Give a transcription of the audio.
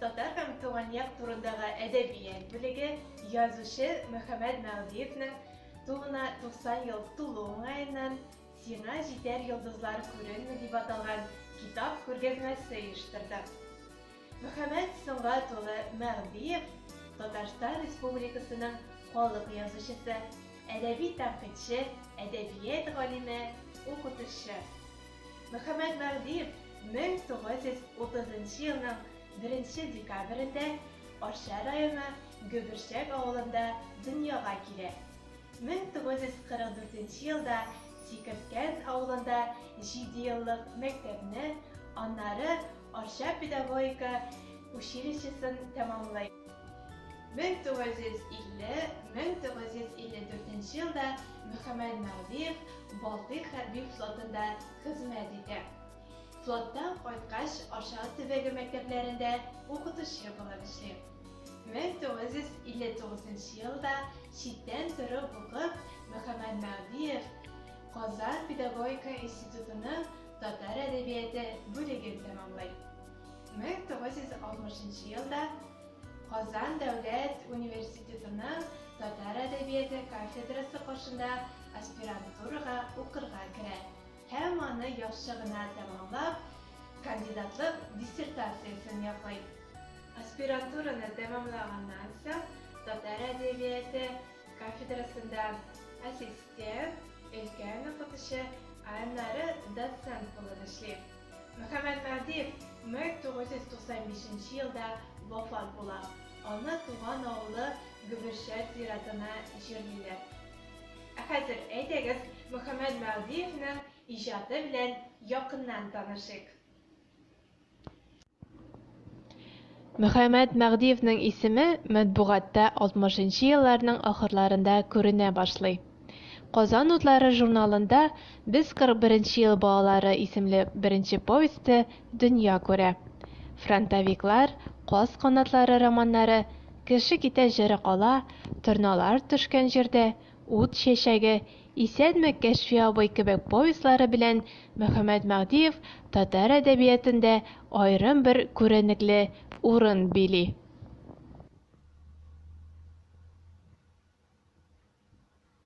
татар һәм туган як турындагы әдәбият бүлеге язучы Мөхәммәд Мәгъдиевнең тууына 90 ел тулу уңаеннан Сиңа җитәр йолдызлар күренми дип аталган китап күргәзмәсе оештырды. Мөхәммәд Сөнгать улы Мәгъдиев, Татарстан Республикасының халык язучысы, әдәби тәнкыйтьче, әдәбият галиме, укытучы. Мөхәммәд Мәһдиев 1930 нчы елның беренче декабрендә Арча районы Гөберчәк авылында дөньяга килә. 1944 нче елда Сикерткән авылында җидееллык мәктәпне, аннары Арча педагогика училищесын тәмамлый. 1950-1954 елда Мөхәммәд Мәһдиев Балтыйк хәрби флотында хезмәт итә. Флоттан кайткач, Арча төбәге мәктәпләрендә укытучы булып эшли. 1959 елда читтән торып укып, Мөхәммәд Мәһдиев Казан педагогика институтының татар әдәбияте бүлеген тәмамлый. 1960 елда Казан дәүләт университетының татар әдәбияты кафедрасы каршында аспирантурага укырга керә һәм аны яхшы гына тәмамлап, кандидатлык диссертациясен яклый. Аспирантураны тәмамлаганнан соң татар әдәбияты кафедрасында ассистент, өлкән укытучы, аннары доцент булып эшли. Мөхәммәд Мәһдиев 1995 нче елда вафат була, аны туган авылы Гөберчәк зиратына җирлиләр. Ә хәзер, әйдәгез, Мөхәммәд Мәһдиевнең иҗаты белән якыннан танышыйк. Мөхәммәд Мәһдиевнең исеме матбугатта 60 нчы елларның ахырларында күренә башлый. Казан утлары журналында Без 41 нче ел балалары исемле беренче повесте дөнья күрә. Фронтовиклар, Каз канатлары романнары, Кеше китә җыры кала, Торналар төшкән җирдә, Ут чәчәге, Исәнме, Кәшфи абый кебек повестьлары белән Мөхәммәт Мәһдиев татар әдәбиятендә аерым бер күренекле урын били.